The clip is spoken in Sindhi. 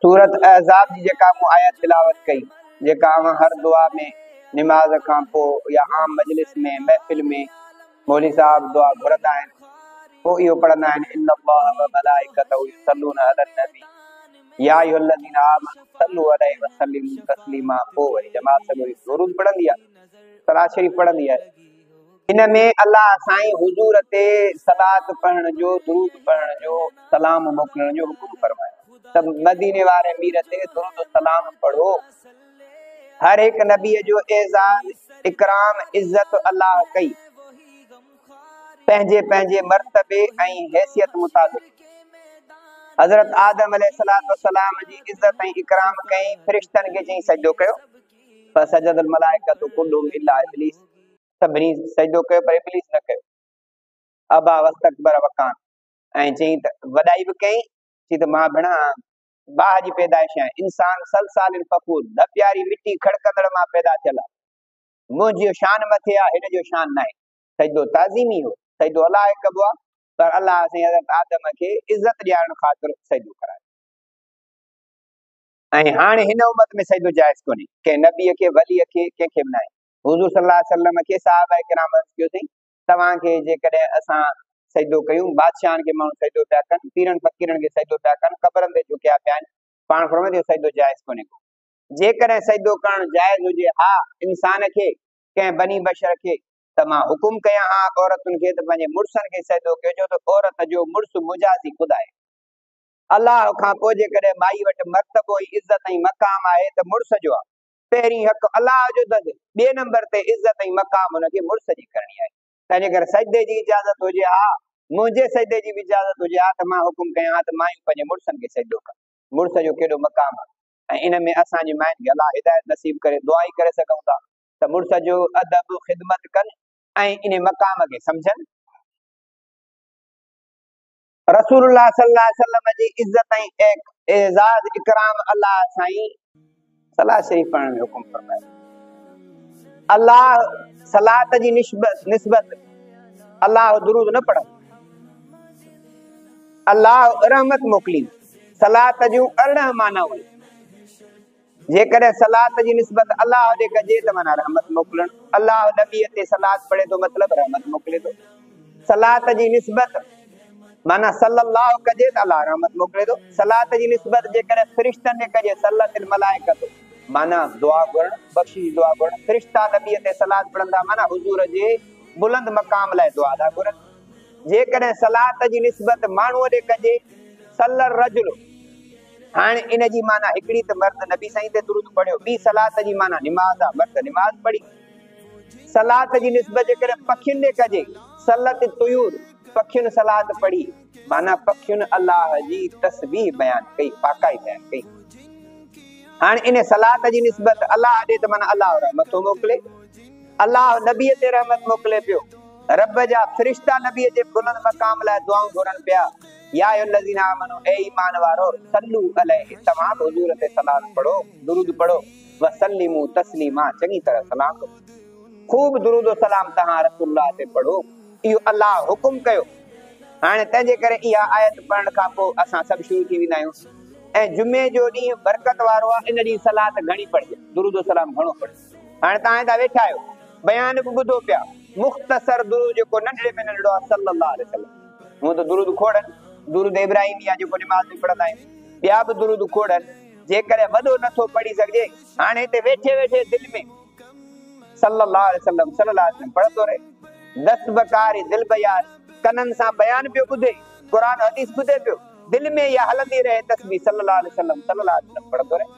سورت احزاب جي جيڪا مون آيت تلاوت ڪئي، جيڪا اوهان هر دعا ۾ نماز کان پوء يا عام مجلس ۾ محفل ۾ مولوي صاحب دعا گهرندا آهن، پوء اهو پڙهندا آهن، ان الله وملائڪته يصلون علي النبي يا ايها الذين آمنوا صلوا عليه وسلموا تسليما پوء وري جماعت سڳوري درود پڙهندي آهي، صلوات شريف پڙهندي آهي. ان ۾ الله سائين حضور تي صلوات پڙهڻ جو، درود پڙهڻ جو، سلام موڪلڻ جو حڪم فرمايو ته مديني واري مير تي درود و سلام پڙهو. هر هڪ نبيء جو اعزاز، اڪرام، عزت الله ڪئي، پنهنجي پنهنجي مرتبي ۽ حيثيت مطابق. حضرت آدم عليه السلام جي عزت ۽ اڪرام ڪئي، فرشتن کي چيائين سجدو ڪيو. فسجد الملائڪة ڪلهم الا ابليس سڀني سجدو ڪيو پر ابليس نه ڪيو. ابا واستڪبر وڪان ۽ چيائين ته وڏائي به ڪيائين چي ته مان ڀيڻا باهه جي پيدائش آهيان انسان صلصال فخور ڌپياري مٽي کڙڪندڙ مان پيدا ٿيل آهي منهنجو شان مٿي آهي هن جو شان ناهي. سجدو تعظيمي هو سجدو الله کي ڪبو آهي پر الله سائين حضرت آدم کي عزت ڏيارڻ خاطر سجدو ڪرايو. ۽ هاڻي هن امت ۾ سجدو جائز ڪونهي، ڪنهن نبيء کي، وليء کي، ڪنهن کي به ناهي. حضور صلي الله عليه وسلم کي صحابه ڪرام عرض ڪيو سائين توهان کي جيڪڏهن اسان سجدو ڪيون، بادشاهن کي ماڻهو سجدو پيا ڪن، پيرن فقيرن کي سجدو پيا ڪن، قبرن تي جهڪيا پيا آهن، پاڻ فرمايو ته اهو سجدو جائز ڪونهي ڪو. جيڪڏهن سجدو ڪرڻ جائز هجي ها انسان کي، ڪنهن بني بشر کي، ته مان حڪم ڪيان ها عورتن کي ته پنهنجي مڙسن کي سجدو ڪيو، ڇو ته عورت جو مڙس مجازي خدا آهي. الله کان پوء جيڪڏهن مائي وٽ مرتبو ۽ عزت ۽ مقام آهي ته مڙس جو آهي. پهرين حق الله جو اٿس، ٻئي نمبر تي عزت ۽ مقام هن کي مڙس جي ڪرڻي آهي. تنهنجي ڪري سجدي جي اجازت هجي ها، منهنجي سجدي جي به اجازت هجي ها ته مان حڪم ڪيان ها ته مايون پنهنجي مڙسن کي سجدو ڪن. مڙس جو ڪيڏو مقام آهي ۽ ان ۾ اسان جي ماين کي الله هدايت نصيب ڪري، دعا ئي ڪري سگهون ٿا ته مڙس جو ادب، خدمت ڪن ۽ ان مقام کي سمجهن. رسول الله صلي الله عليه وسلم جي عزت ۽ اعزاز اڪرام الله سائين صلوات شريف پڙهڻ جو حڪم فرمايو. الله صلات جي نسبت الله درود نه پڙهندو. الله رحمت موڪليندو. صلات جون 18 معنائون آهن. جيڪڏهن صلات جي نسبت الله ڏي ڪجي ته معنيٰ رحمت موڪلڻ، الله نبيء تي صلات پڙهي ٿو مطلب رحمت موڪلي ٿو. صلات جي نسبت معنيٰ صلي الله ڪجي ته الله رحمت موڪلي ٿو. صلات جي نسبت جيڪڏهن فرشتن ڏي ڪجي صلت الملائڪة معنيٰ دعا گهرڻ، بخشش جي دعا گهرڻ، فرشتا نبيء تي صلات پڙهن ٿا معنيٰ حضور جي بلند مقام لاء دعا ٿا گهرن. جيڪڏهن صلات جي نسبت ماڻهوء ڏي ڪجي صلي الرجل هاڻ ان جي معنيٰ هڪڙي ته مرد نبي سائين تي درود پڙهيو، ٻي صلات جي معنيٰ نماز آ، مرد نماز پڙهي. صلات جي نسبت جيڪڏهن پکين ڏي ڪجي، صلت الطيور، پکين صلات پڙهي، معنيٰ پکين الله جي تسبيح بيان ڪئي، پاڪائي بيان ڪئي. هاڻ ان صلات جي نسبت الله ڏي ته معنيٰ الله رحمت ٿو موڪلي. الله نبيء تي رحمت موڪلي پيو. رب جا فرشتا نبيء جي بلند مقام لاء دعائون گهرن پيا. يا ايها الذين آمنوا اي ايمان وارو صلو عليه توهان به حضور تي صلات پڙهو، درود پڙهو، وسلموا تسليما چڱي طرح سلام ڪريو. خوب درود و سلام توهان رسول الله تي پڙهو. اهو الله حڪم ڪيو. هاڻي تنهن جي ڪري اها آيت پڙهڻ کان پوء اسان سڀ شروع ٿي ويندا آهيون ۽ جمعي جو ڏينهن برڪت وارو آهي ان ڏينهن صلات گهڻي پڙهجي، درود و سلام گهڻو پڙهجي. هاڻي توهان هتان ويٺا آهيو، بيان به ٻڌو پيا، مختصر درود جيڪو ننڍڙي ۾ ننڍڙو آهي صلي الله عليه وسلم. هونء ته درود کوڙ آهن، درود ابراهيمي آهي جيڪو نماز ۾ پڙهندا آهيون، ٻيا به درود کوڙ آهن، جيڪڏهن وڏو نه ٿو پڙهي سگهجي، هاڻي هتي ويٺي ويٺي دل ۾ صلي الله عليه وسلم صلي الله عليه وسلم پڙهندو رهي، دست بڪاري دل بياري، ڪنن سان بيان پيو ٻڌي، قرآن حديث ٻڌي پيو، دل ۾ اها هلندي رهي تسبيح صلي الله عليه وسلم صلي الله عليه وسلم پڙهندو رهي.